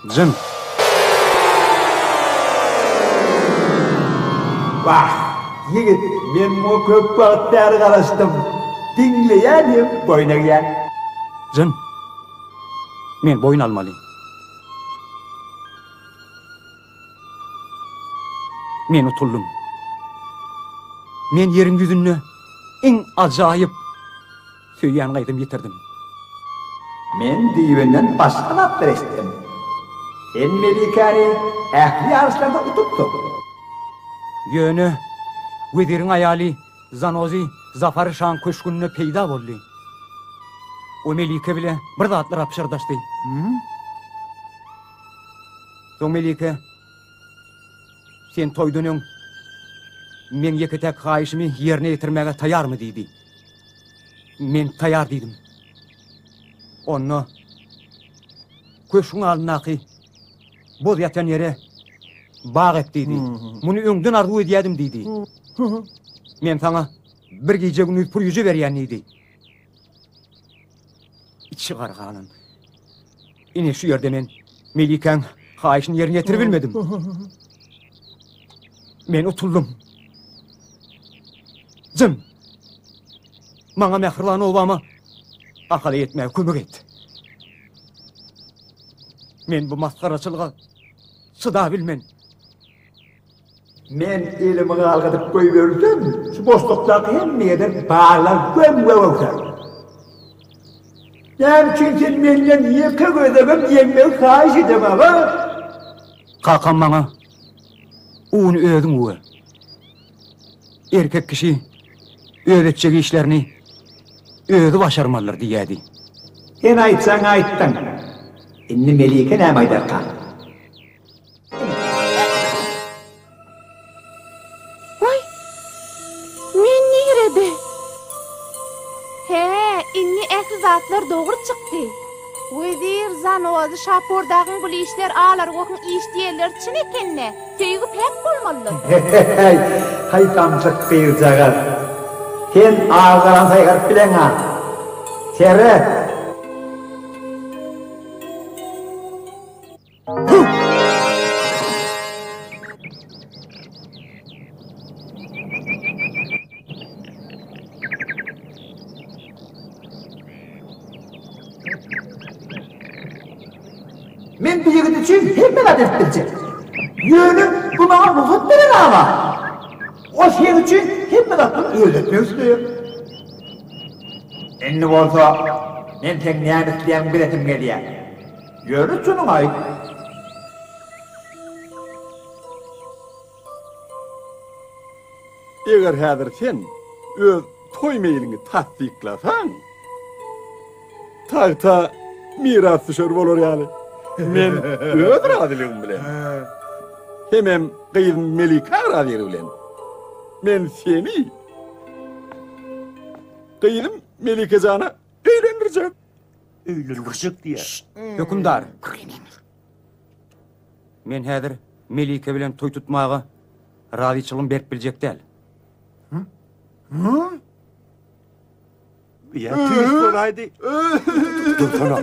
Jyn. Wah, ýigit, men muňa köp wagt bäri garaşdym. Diňleýän hem boýun egýän. Jyn. Men boýun almaly. Men utuldym. Men ýeriň ýüzünde iň ajaýyp söýýän gyzymy ýitirdim. Men düýbünden başga zatlar eşitdim. Sen Melikäni ähli ýaryşlarda utupsyň. Ýöne weziriň aýaly Zanozi Zafar şaň köşgünde peýda boldy. O Melike bile bir zatlar pyşyrdaşdy. Soň Melike, Sen toýdan öň meň ýeke-täk haýyşymy ýerine ýetirmäge taýarmy diýdi. Men taýar diýdim. Onda köşgüň alnyndaky boz ýatan ýere bag ek diýdi. Muny öňden arzuw edýädim diýdi. Men saňa bir gije-gündiz purýuja berýän diýdi. Içi gara galan. Ine şu ýerde men Melikäň haýyşyny ýerine ýetiribilmedim. Men utuldym. Jyn! Maňa mähriban obama Ahala ýetmäge kömek et. Men bu masgaraçylyga çydabilmen. Men elimi galgadyp goýbersem, şu boşlukdaky hemme ýerden baglar göm-gök öwser. Näme üçin sen menden ýeke gezegem ýeňmegi haýyş edeňok-a? Kakam maňa, Uny özüň üwe. Erkek kişi öz etjek işlerini özi başarmalydyr diýýärdi. Sen aýtjagyňy aýtdyň. Indi Melike näme aýdarka? Waý, men nirede? Hä, indi ähli zatlar dogry çykdy. Wezir Zanozy Şapur dagyň bul işler alargohyň iş diýenleri çyn eken-dä. Söýgi päk bolmalydyr. He-he-heý, haý samsyk gyzjagaz. Sen az-galan saýgaryp bileň-a. Seret! Men bu ýigit üçin hemme zat edip biljek. Ýöne bu maňa rugsat berenok-a. O seň üçin hemme zatlary özi etmek isleýär. Indi bolsa men seň näme isleýäňi bilesim gelýär. Ýöne çynyňy aýt. Eger häzir sen öz toý meýliňi tassyklasaň, tagta mirasdüşer bolar ýaly, men öz razylygym bilen, hemem gyzym Melika razylygy bilen, men seni gyzym Melikejana öýlendirjek. Öýlendirjek diýýär. Hökümdar! Men häzir Melike bilen toý tutmaga razyçylygym berip biljek däl. Ýa tüýs bolaýdy. Dursana.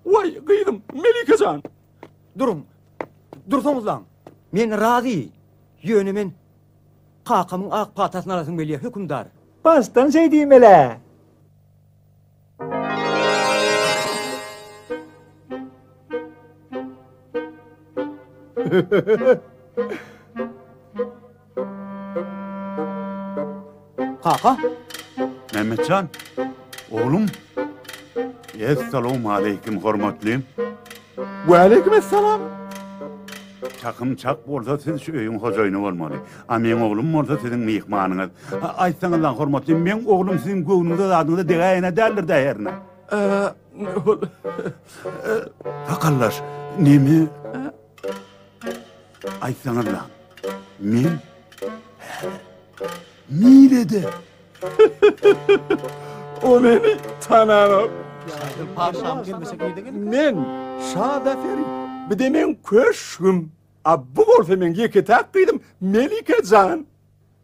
Waý, gyzym, Melike jan! Duruň. Dursaňyzlaň. Men razy. Ýöne men kakamyň ak patasyny alasym gelýär, hökümdar. Başdan şeý diýmel-ä. Kaka? Mehmetjan, oglum. Essalawmaleýkim, hormatlym. Waleýkim essalam. Çakym çak bolsa siz şu öýüň hojaýyny bolmaly. A meň oglum bolsa siziň myhmanyňyz. Aýtsaňyzlaň hormatly, meň oglum siziň göwnüňize zadyňyza degäýene däldir-dä hernä. Ol Sakallaş, neme? Aýtsaňyzlaň, men häzir nirede? O meni tananok. Men Şa Zaferi. Bu-de meň köşgüm. A bu bolsa meň ýeke-täk gyzym Melike jan.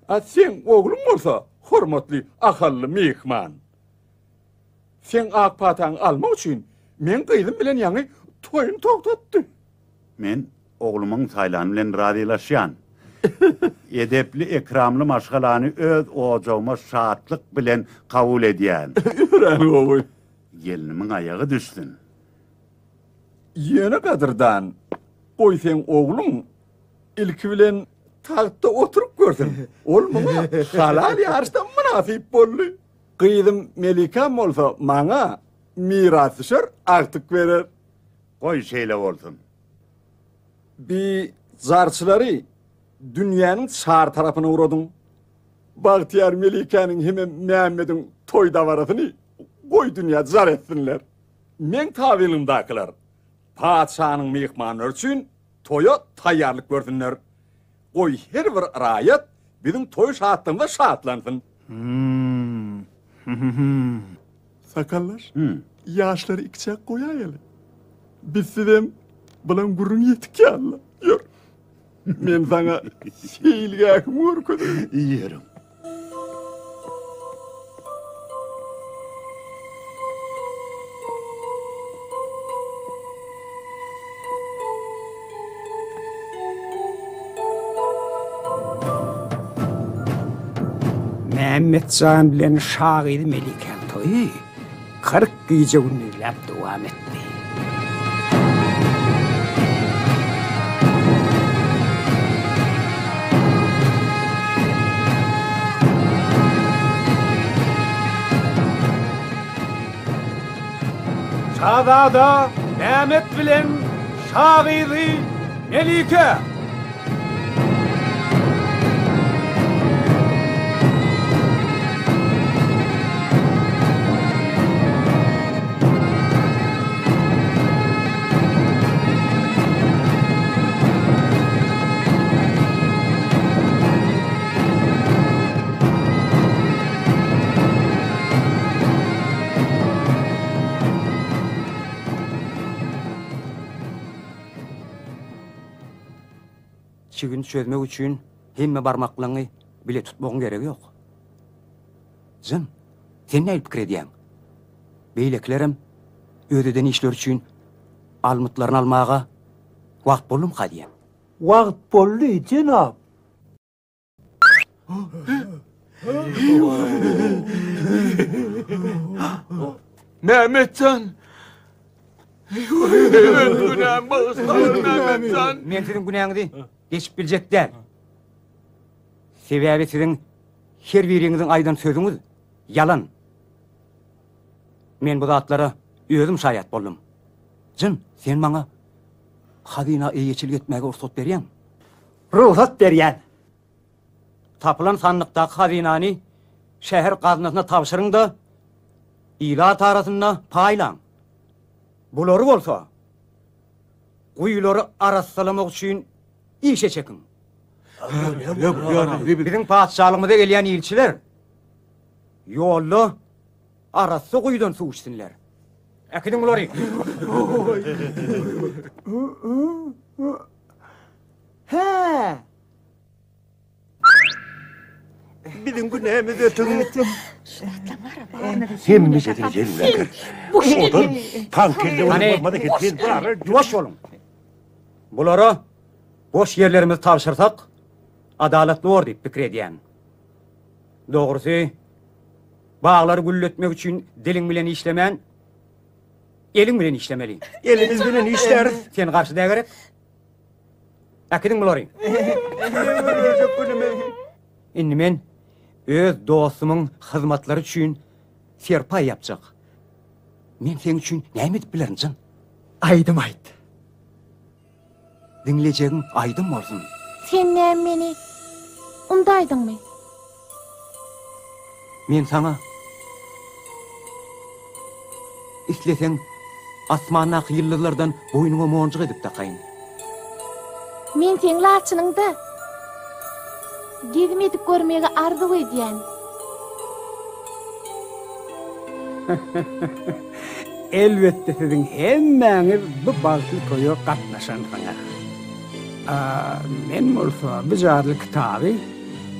A seň ogluň bolsa hormatly ahally myhman. Seň ak pataňy almak üçin meň gyzym bilen ýaňy toýuny togtatdy. Men oglumyň saýlany bilen razylaşýan. Edepli, ekramly maşgalany öz ojagyma şatlyk bilen kabul edýän. Örän gowy. Gelnimiň aýagy düşsün. Ýöne gadyrdan, goý seň ogluň ilki bilen tagtda oturyp görsün. Ol muňa halal ýaryşda mynasyp boldy. Gyzym Melikam bolsa maňa mirasdüşer agtyk berer. Goý şeýle bolsun. Bi jarçylary dünýäniň çar tarapyna ugradyň. Bagtyýar Melikäniň hemem Mämmediň toý dabarasyny goý dünýä jar etsinler. Meň tabynymdakylar patyşanyň myhmanlary üçin toýa taýýarlyk görsünler. Goý her bir raýat biziň toý şatlygymyza şatlansyn. Sakaldaş, ýaşlary ikiçäk goýaýaly. Bizsizem bulaň gürrüňi ýetik ýaly. Ýör. Men saňa seýilgähimi görkezeýin. Ýörüň. Mämmetjan bilen şa gyzy Melikäň toýy 40 gije-gündizläp dowam etdi. Şazada Mehmet bilen şa gyzy Melike! Çigini çözmek üçin hemme barmaklaňy bile tutmagyň geregi ýok. Jyn, sen nähili pikir edýäň? Beýlekilerem öz eden işleri üçin almytlaryny almaga wagt boldumyka diýýän. Wagt boldy, jenap. Mehmetjan! Öz günämi bagyşla, Mehmetjan! Men siziň günäňizi geçip biljek däl. Sebäbi siziň her biriňiziň aýdan sözüňiz ýalan. Men bu zatlara özüm şaýat boldum. Jyn, sen maňa hazyna eýeçilik etmäge rugsat berýäňmi? Rugsat berýän. Tapylan sandykdaky hazynany şäher gaznasyna tabşyryň-da, ilat arasynda paýlaň. Bulary bolsa, guýulary arassalamak üçin işe çekiň. Biziň patyşalygymyza gelýän ilçiler ýolda arassa guýudan suw içsinler. Äkidiň bulary! Hä! Biziň günämiz ötüň. Hemmesini sen Odan tankerde bolmaz eken. Sen bara Ýuwaş boluň. Bulara boş ýerlerimizi tabşyrsak, adalatly bor diýip pikir edýän. Dogrusy, baglary gülletmek üçin diliň bilen işlemän, eliň bilen işlemeli. Elimiz bilen işläris. Sen garşy däl gerek? Äkidiň bulary. Indi men öz dostumyň hyzmatlary üçin serpaý ýapjak. Men seň üçin näme edip bilerin, jyn? Aýdym aýt. Diňlejegiň aýdym bolsun. Sen näme meni undaýdyňmy? Men saňa Isleseň, asmandaky ýyldyzlardan boýnuňa monjuk edip dakaýyn. Men seň laçynyňda gezim edip görmegi arzuw edýän. Elbetde siziň hemmäňiz bu bagtly toýa gatnaşansyňyz. A men bolsa bu jadyly kitaby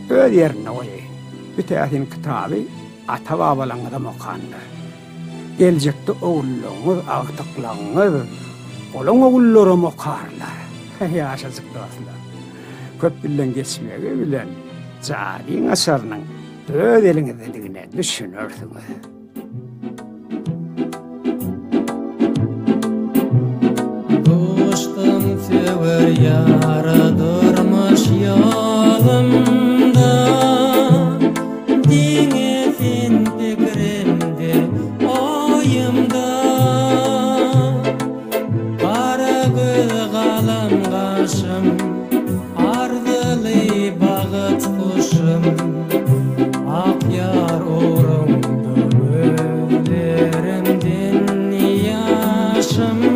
öz ýerinde goýaýyn. Bu täsin kitaby ata-babalaňyzam okandyr. Geljekde ogullaryňyz, agtyklaryňyz, olaň ogullaram okarlar. Ýaşajyk dostlar, köp ýyllaň geçmegi bilen jadyň açarynyň öz eliňizdedigine düşünersiňiz. Duşdum söwer ýara durmuş ýolumda Diňe sen pikirimde oýumda Gara göz galam gaşym Arzyly bagyt guşum Ak ýar ugruňda gözlerimden ýaşym.